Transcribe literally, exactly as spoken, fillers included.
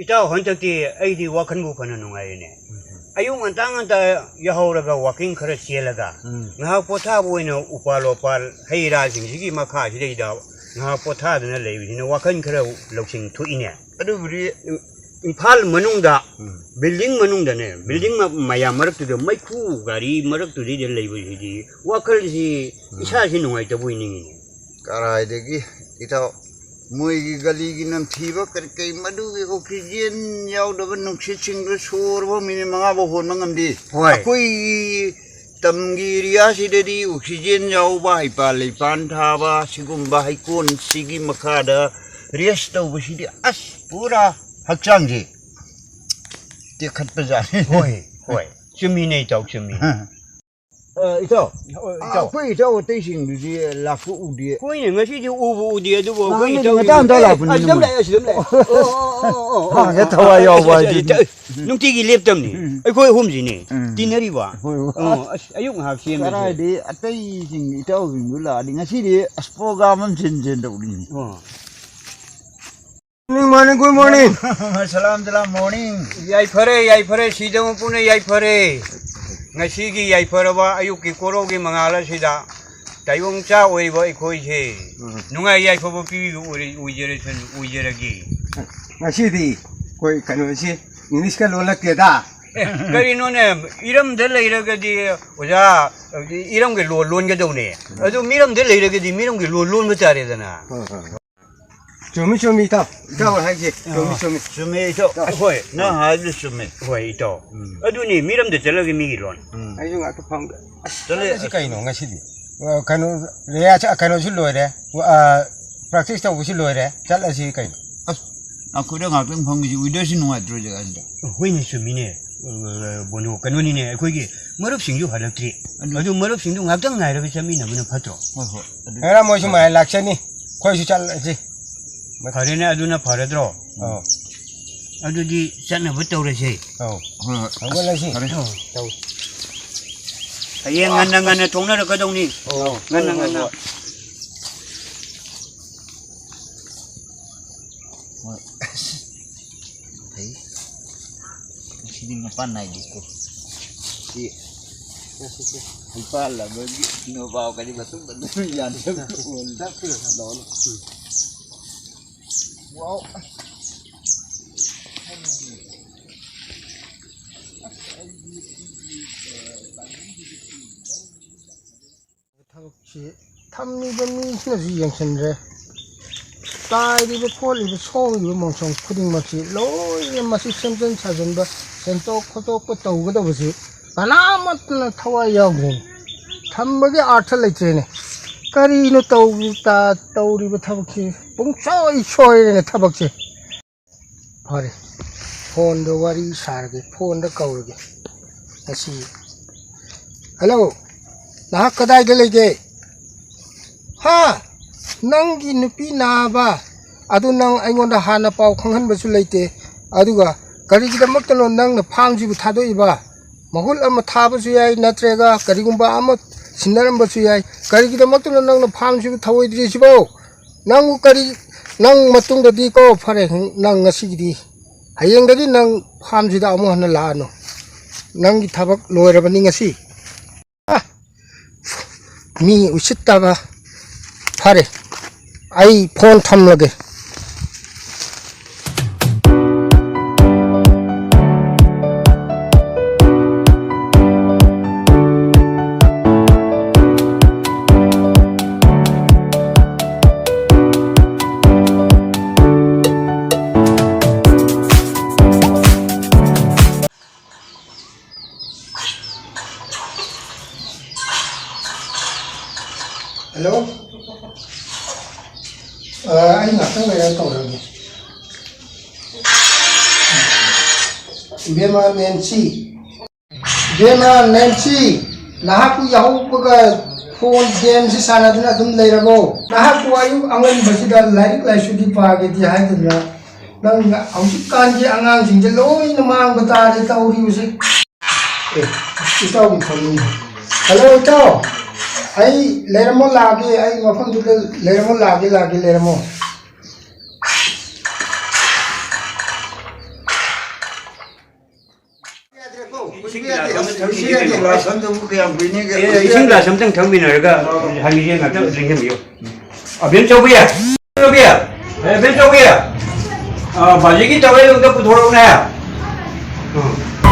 ꯏꯇꯥꯎ, ꯍꯟꯗꯛꯇꯤ ꯑꯩꯗꯤ ꯋꯥꯈꯜꯕꯨ ꯐꯅ ꯅꯨꯡꯉꯥꯏꯔꯦꯅꯦ꯫ ꯑꯌꯨꯛ ꯉꯟꯇꯥ ꯉꯟꯇꯥ ꯌꯥꯍꯧꯔꯒ walking ꯈꯔ ꯆꯦꯜꯂꯒ, ꯎꯝ꯫ ꯉꯥꯏꯍꯥꯛ ꯄꯣꯊꯥꯕ ꯑꯣꯏꯅ ꯎꯄꯥꯜ ꯋꯥꯄꯥꯜ ꯍꯩ ꯔꯥꯁꯤꯡꯁꯤꯒꯤ ꯃꯈꯥꯁꯤꯗꯩꯗ ꯉꯥꯏꯍꯥꯛ ꯄꯣꯊꯥꯗꯅ ꯂꯩꯕꯁꯤꯅ ꯋꯥꯈꯜ ꯈꯔ ꯂꯧꯁꯤꯡ ꯊꯣꯛꯏꯅꯦ꯫ ꯑꯗꯨꯕꯨꯗꯤ ꯏꯝꯐꯥꯜ ꯃꯅꯨꯡꯗ, ꯎꯝ꯫ Building ꯃꯅꯨꯡꯗꯅꯦ, building ꯃ-, ꯃꯌꯥꯝ ꯃꯔꯛꯇꯨꯗ ꯃꯩꯈꯨ ꯒꯥꯔꯤ ꯃꯔꯛꯇꯨꯗꯩꯗ ꯂꯩꯕꯁꯤꯗꯤ ꯋꯥꯈꯜꯁꯤ, ꯎꯝ꯫ ꯏꯁꯥꯁꯤ ꯅꯨꯡꯉꯥꯏꯇꯕ ꯑꯣꯏꯅꯤꯡꯉꯤꯅꯦ꯫ ꯀꯔꯥꯏꯗꯒꯤ, ꯏꯇꯥꯎ, ꯃꯣꯏꯒꯤ ꯒꯂꯤꯒꯤ ꯅꯝꯊꯤꯕ ꯀꯔꯤ ꯀꯔꯤ, ꯃꯗꯨꯒꯤ oxygen ꯌꯥꯎꯗꯕ ꯅꯨꯡꯁꯤꯠꯁꯤꯡꯗꯨ ꯁꯣꯔ ꯐꯥꯎ minute ꯃꯉꯥ ꯐꯥꯎ ꯍꯣꯟꯕ ꯉꯝꯗꯦ꯫ ꯍꯣꯏ꯫ ꯑꯩꯈꯣꯏꯒꯤ ꯇꯝꯒꯤ area ꯁꯤꯗꯗꯤ oxygen ꯌꯥꯎꯕ, ꯍꯩꯄꯥꯜ ꯂꯩꯄꯥꯟ ꯊꯥꯕ, ꯁꯤꯒꯨꯝꯕ ꯍꯩꯀꯣꯜꯁꯤꯒꯤ ꯃꯈꯥꯗ rest ꯇꯧꯕꯁꯤꯗꯤ ꯑꯁ ꯄꯨꯔꯥ ꯍꯛꯆꯥꯡꯁꯦ ꯇꯦꯛꯈꯠꯄꯖꯥꯠꯅꯤ꯫ ꯍꯣꯏ, ꯍꯣꯏ꯫ ꯆꯨꯝꯃꯤꯅꯦ ꯏꯇꯥꯎ, ꯆꯨꯝꯃꯤ꯫ ꯑ, ꯏꯇꯥꯎ꯫ ꯍꯣꯏ, ꯏꯇꯥꯎ꯫ ꯑꯩꯈꯣꯏ ꯏꯇꯥꯎ ꯑꯇꯩꯁꯤꯡꯗꯨꯗꯤ ꯂꯥꯛꯄ ꯎꯗꯦ꯫ ꯍꯣꯏꯅꯦ, ꯉꯁꯤꯗꯤ ꯎꯕꯨ ꯎꯗꯦ, ꯑꯗꯨꯕꯨ ꯑꯩꯈꯣꯏ ꯅꯍꯥꯟꯒꯩꯗꯤ ꯏꯇꯥꯎ ꯉꯟꯇꯥ ꯉꯟꯇꯥ ꯑꯦ, ꯂꯥꯛꯄꯅꯤꯅꯦ ꯑꯁꯤꯗ ꯃꯣꯏ꯫ ꯂꯩ, ꯑꯁꯤꯗ ꯂꯩ꯫ ꯑꯣ, ꯑꯣ, ꯑꯣ, ꯑꯣ, ꯑꯣ, ꯑꯣ꯫ ꯍꯥꯡꯉꯦ ꯊꯋꯥꯏ ꯌꯥꯎꯕ ꯑꯁ, ꯑꯁ, ꯍꯥꯏꯗꯨꯅꯤ꯫ ꯑꯁ, ꯅꯨꯡꯇꯤꯒꯤ ꯂꯦꯞꯇꯕꯅꯤ꯫ ꯎꯝ꯫ ꯑꯩꯈꯣꯏ ꯑꯍꯨꯝꯁꯤꯅꯦ ꯎꯝ꯫ ꯇꯤꯟꯅꯔꯤꯕ꯫ ꯍꯣꯏ, ꯍꯣꯏ꯫ ꯑꯣ, ꯑꯁ, ꯑꯁ, ꯑꯌꯨꯛ ꯉꯥꯏꯍꯥꯛ ꯆꯦꯟꯕꯁꯦ꯫ ꯀꯔꯥꯏꯗꯩ ꯑꯇꯩꯁꯤꯡ ꯏꯇꯥꯎꯁꯤꯡꯗꯨ ꯂꯥꯛꯑꯗꯤ ꯉꯁꯤꯗꯤ ꯑꯁ program ꯑꯃ ꯁꯤꯟ ꯁꯤꯟ ꯇꯧꯔꯤꯅꯤ꯫ ꯑꯣ꯫ Morning, morning, good morning. ꯁꯂꯥꯝ, ꯁꯂꯥꯝ, morning. ꯌꯥꯏꯐꯔꯦ, ꯌꯥꯏꯐꯔꯦ, ꯁꯤꯗ ꯃꯄꯨꯅ ꯌꯥꯏꯐꯔꯦ꯫ ꯉꯁꯤꯒꯤ ꯌꯥꯏꯐꯔꯕ ꯑꯌꯨꯛꯀꯤ ꯀꯣꯔꯧꯒꯤ ꯃꯉꯥꯜ ꯑꯁꯤꯗ ꯇꯥꯏꯕꯪ ꯃꯆꯥ ꯑꯣꯏꯔꯤꯕ ꯑꯩꯈꯣꯏꯁꯦ ꯎꯝ꯫ ꯅꯨꯡꯉꯥꯏ ꯌꯥꯏꯐꯕ ꯄꯤꯕꯤꯕ ꯑꯣꯏꯔ-, ꯑꯣꯏꯖꯔꯁꯅꯨ, ꯑꯣꯏꯖꯔꯒꯦ꯫ ꯉꯁꯤꯗꯤ ꯑꯩꯈꯣꯏ ꯀꯩꯅꯣꯁꯤ English ꯀ ꯂꯣꯜꯂꯛꯇꯦꯗ꯫ ꯑꯦ, ꯀꯔꯤꯅꯣꯅꯦ, ꯏꯔꯝꯗ ꯂꯩꯔꯒꯗꯤ ꯑꯣꯖꯥ, ꯏꯔꯝꯒꯤ ꯂꯣꯟ ꯂꯣꯟꯒꯗꯧꯅꯦ꯫ ꯑꯗꯨ ꯃꯤꯔꯝꯗ ꯂꯩꯔꯒꯗꯤ ꯃꯤꯔꯝꯒꯤ ꯂꯣꯟ ꯂꯣꯟꯕ ꯇꯥꯔꯦꯗꯅ꯫ ꯍꯣꯏ, ꯍꯣꯏ, ꯍꯣꯏ꯫ ꯆꯨꯝꯃꯤ, ꯆꯨꯝꯃꯤ, ꯏꯇꯥꯎ꯫ ꯏꯇꯥꯎ ꯍꯥꯏꯁꯦ ꯆꯨꯝꯃꯤ, ꯑꯥ꯫ ꯆꯨꯝꯃꯤ꯫ ꯆꯨꯝꯃꯦ, ꯏꯇꯥꯎ꯫ ꯏꯇꯥꯎ꯫ ꯍꯣꯏ, ꯅꯪ ꯍꯥꯏꯕꯗꯨ ꯆꯨꯝꯃꯦ꯫ ꯍꯣꯏ, ꯏꯇꯥꯎ꯫ ꯎꯝ꯫ ꯑꯗꯨꯅꯤ, ꯃꯤꯔꯝꯗ ꯆꯠꯂꯒ ꯃꯤꯒꯤ ꯂꯣꯟ꯫ ꯎꯝ꯫ ꯑꯩꯁꯨ ꯉꯥꯛꯇ ꯐꯝꯒꯦ꯫ ꯑꯁ, ꯆꯠꯂꯦ꯫ ꯆꯠꯂꯁꯤ ꯀꯩꯅꯣ ꯉꯁꯤꯗꯤ? ꯑ, ꯀꯩꯅꯣ, ꯔꯤꯍꯥꯔꯁꯦꯜ, ꯀꯩꯅꯣꯁꯨ ꯂꯣꯏꯔꯦ꯫ ꯑ, practice ꯇꯧꯕꯁꯨ ꯂꯣꯏꯔꯦ꯫ ꯆꯠꯂꯁꯤ ꯀꯩꯅꯣ? ꯑꯁ, ꯉꯥꯏꯈꯣꯗ, ꯉꯥꯛꯇꯪ ꯐꯝꯒꯤꯁꯤ꯫ Weather ꯁꯤ ꯅꯨꯡꯉꯥꯏꯇ꯭ꯔꯣ ꯖꯒꯥꯁꯤꯗ? ꯍꯣꯏꯅꯦ, ꯆꯨꯝꯃꯤꯅꯦ꯫ ꯑ, ꯕꯣꯅꯣ, ꯀꯩꯅꯣꯅꯤꯅꯦ, ꯑꯩꯈꯣꯏꯒꯤ ꯃꯔꯨꯞꯁꯤꯡꯁꯨ ꯍꯜꯂꯛꯇ꯭ꯔꯤ꯫ ꯑꯗꯨ ꯑꯗꯨ ꯃꯔꯨꯞꯁꯤꯡꯗꯨ ꯉꯥꯛꯇꯪ ꯉꯥꯏꯔꯒ ꯆꯠꯃꯤꯟꯅꯕꯅ ꯐꯠꯇ꯭ꯔꯣ? ꯍꯣꯏ, ꯍꯣꯏ꯫ ꯑꯗꯨ ꯈꯔ ꯃꯣꯏꯁꯨ ꯃꯥꯏ ꯂꯥꯛꯆꯅꯤ꯫ ꯑꯩꯈꯣꯏꯁꯨ ꯆꯠꯂꯁꯤ꯫ ꯐꯔꯦꯅꯦ, ꯑꯗꯨꯅ ꯐꯔꯗ꯭ꯔꯣ? ꯑꯧ꯫ ꯑꯗꯨꯗꯤ ꯆꯠꯅꯕ ꯇꯧꯔꯁꯦ꯫ ꯑꯧ꯫ ꯍꯣꯏ, ꯍꯣꯏ꯫ ꯍꯧꯒꯠꯂꯁꯤ꯫ ꯐꯔꯦ꯫ ꯑꯧ, ꯇꯧ꯫ ꯍꯌꯦꯡ ꯉꯟꯅ ꯉꯟꯅ ꯊꯣꯛꯅꯔꯛꯀꯗꯧꯅꯤ꯫ ꯑꯧ꯫ ꯉꯟꯅ ꯍꯣꯏ, ꯍꯣꯏ, ꯉꯟꯅ꯫ ꯍꯣꯏ꯫ ꯍꯣꯏ꯫ ꯐꯩ꯫ ꯉꯁꯤꯗꯤ ꯃꯄꯥꯟ ꯅꯥꯏꯗꯦꯀꯣ꯫ ꯁꯤ ꯂꯨꯄꯥ ꯂꯕꯔꯒꯤ ꯅꯣꯕꯥꯞ ꯀꯔꯤ ꯃꯇꯨꯡ ꯃꯇꯨꯡ ꯌꯥꯟꯁꯤꯜꯂꯛꯄ ꯑꯣꯜꯂꯤ꯫ ꯆꯠꯄꯤꯔꯣ, ꯆꯠꯂꯣ꯫ ꯎꯝ꯫ ꯋꯥꯎ꯫ ꯊꯕꯛꯁꯤ ꯊꯝꯃꯤꯕ ꯃꯤꯁꯤꯅꯁꯨ ꯌꯦꯡꯁꯤꯟꯗ꯭ꯔꯦ꯫ ꯇꯥꯏꯔꯤꯕ ꯈꯣꯠꯂꯤꯕ ꯁꯣꯡꯉꯤꯕ ꯃꯣꯟꯁꯣꯡ ꯈꯨꯗꯤꯡꯃꯛꯁꯤ ꯂꯣꯏꯅ ꯃꯁꯤ ꯁꯦꯝꯖꯤꯟ ꯁꯥꯖꯤꯟꯕ, ꯁꯦꯝꯗꯣꯛ ꯈꯣꯠꯇꯣꯛꯄ ꯇꯧꯒꯗꯕꯁꯤ ꯀꯅꯥꯃꯠꯇꯅ ꯊꯋꯥꯏ ꯌꯥꯎꯗ꯭ꯔꯦꯅꯦ꯫ ꯊꯝꯕꯒꯤ ꯑꯥꯔꯊ ꯂꯩꯇ꯭ꯔꯦꯅꯦ꯫ ꯀꯔꯤꯅꯣ ꯇꯧꯔꯤ-, ꯇ-, ꯇꯧꯔꯤꯕ ꯊꯕꯛꯁꯤ ꯄꯨꯡꯁꯣꯏ ꯁꯣꯏꯔꯦꯅꯦ ꯊꯕꯛꯁꯦ꯫ ꯐꯔꯦ, ꯐꯣꯟꯗ ꯋꯥꯔꯤ ꯁꯥꯔꯒꯦ, ꯐꯣꯟꯗ ꯀꯧꯔꯒꯦ ꯉꯁꯤ꯫ ꯍꯜꯂꯣ, ꯅꯍꯥꯛ ꯀꯗꯥꯏꯗ ꯂꯩꯒꯦ? ꯍꯥ? ꯅꯪꯒꯤ ꯅꯨꯄꯤ ꯅꯥꯕ ꯑꯗꯨ ꯅꯪ ꯑꯩꯉꯣꯟꯗ ꯍꯥꯟꯅ ꯄꯥꯎ ꯈꯪꯍꯟꯕꯁꯨ ꯂꯩꯇꯦ, ꯑꯗꯨꯒ ꯀꯔꯤꯒꯤꯗꯃꯛꯇꯅꯣ ꯅꯪꯅ ꯐꯥꯝꯁꯤꯕꯨ ꯊꯥꯗꯣꯛꯏꯕ? ꯃꯍꯨꯠ ꯑꯃ ꯊꯥꯕꯁꯨ ꯌꯥꯏ, ꯅꯠꯇ꯭ꯔꯒ ꯀꯔꯤꯒꯨꯝꯕ ꯑꯃ ꯁꯤꯟꯅꯔꯝꯕꯁꯨ ꯌꯥꯏ꯫ ꯀꯔꯤꯒꯤꯗꯃꯛꯇꯅꯣ ꯅꯪꯅ ꯐꯥꯝꯁꯤꯕꯨ ꯊꯧꯑꯣꯏꯗ꯭ꯔꯤꯁꯤꯕꯣ? ꯅꯪꯕꯨ ꯀꯔꯤ, ꯅꯪ ꯃꯇꯨꯡꯗꯗꯤ ꯀꯣ, ꯐꯔꯦ, ꯅꯪ ꯉꯁꯤꯒꯤꯗꯤ, ꯍꯌꯦꯡꯗꯒꯤ ꯅꯪ ꯐꯥꯝꯁꯤꯗ ꯑꯃꯨꯛ ꯍꯟꯅ ꯂꯥꯛꯑꯅꯨ꯫ ꯅꯪꯒꯤ ꯊꯕꯛ ꯂꯣꯏꯔꯕꯅꯤ ꯉꯁꯤ꯫ ꯑ, ꯃꯤ ꯎꯁꯤꯠꯇꯕ꯫ ꯐꯔꯦ, ꯑꯩ ꯐꯣꯟ ꯊꯝꯂꯒꯦ꯫ ꯍꯜꯂꯣ꯫ ꯑ, ꯑꯩ ꯉꯥꯛꯇꯪ ꯂꯩꯔꯒ ꯇꯧꯔꯒꯦ꯫ ꯏꯕꯦꯝꯃ ꯅꯦꯟꯁꯤ, ꯏꯕꯦꯝꯃ ꯅꯦꯟꯁꯤ, ꯅꯍꯥꯛꯄꯨ ꯌꯥꯍꯧꯕꯒ ꯐꯣꯟ ꯒꯦꯝꯁꯤ ꯁꯥꯟꯅꯗꯨꯅ ꯑꯗꯨꯝ ꯂꯩꯔꯕꯣ? ꯅꯍꯥꯛꯄꯨ ꯑꯌꯨꯛ ꯑꯉꯟꯕꯁꯤꯗ ꯂꯥꯏꯔꯤꯛ ꯂꯥꯏꯁꯨꯗꯤ ꯄꯥꯒꯦꯗꯤ ꯍꯥꯏꯗꯅ, ꯅꯪ ꯍꯧꯖꯤꯛꯀꯥꯟꯒꯤ ꯑꯉꯥꯡꯁꯤꯡꯁꯦ ꯂꯣꯏꯅ ꯃꯥꯡꯕ ꯇꯥꯔꯦ ꯇꯧꯔꯤꯕꯁꯦ꯫ ꯑꯦ, ꯏꯇꯥꯎꯒꯤ ꯐꯣꯟꯅꯤ꯫ ꯍꯜꯂꯣ, ꯏꯇꯥꯎ꯫ ꯑꯩ ꯂꯩꯔꯝꯃꯣ, ꯂꯥꯛꯑꯒꯦ꯫ ꯑꯩ ꯃꯐꯝꯗꯨꯗ ꯂꯩꯔꯝꯃꯣ, ꯂꯥꯛꯑꯒꯦ, ꯂꯥꯛꯑꯒꯦ, ꯂꯩꯔꯝꯃꯣ꯫ ꯏꯁꯤꯡ ꯒꯤꯂꯥꯁ ꯑꯃ ꯊꯛꯃꯤꯟꯅꯁꯤ ꯀꯩꯅꯣ꯫ ꯒꯤꯂꯥꯁ ꯑꯝꯇꯕꯨ ꯀꯌꯥꯝ ꯀꯨꯏꯅꯤꯡꯒꯦ? ꯑꯦ, ꯏꯁꯤꯡ ꯒꯤꯂꯥꯁ ꯑꯝꯇꯪ ꯊꯛꯃꯤꯟꯅꯔꯒ ꯍꯪꯉꯤꯁꯦ ꯉꯥꯛꯇꯪ ꯂꯦꯡꯁꯤꯟꯕꯤꯌꯨ꯫ ꯑꯕꯦꯝ ꯆꯧꯕꯤ! ꯆꯧꯕꯤ! ꯑꯦ, ꯑꯕꯦꯝ ꯆꯧꯕꯤ! ꯑ, ꯕꯥꯖꯤꯒꯤ ꯇꯋꯦꯜ ꯑꯝꯇ ꯄꯨꯊꯣꯔꯛꯎꯅꯦ꯫ ꯎꯝ꯫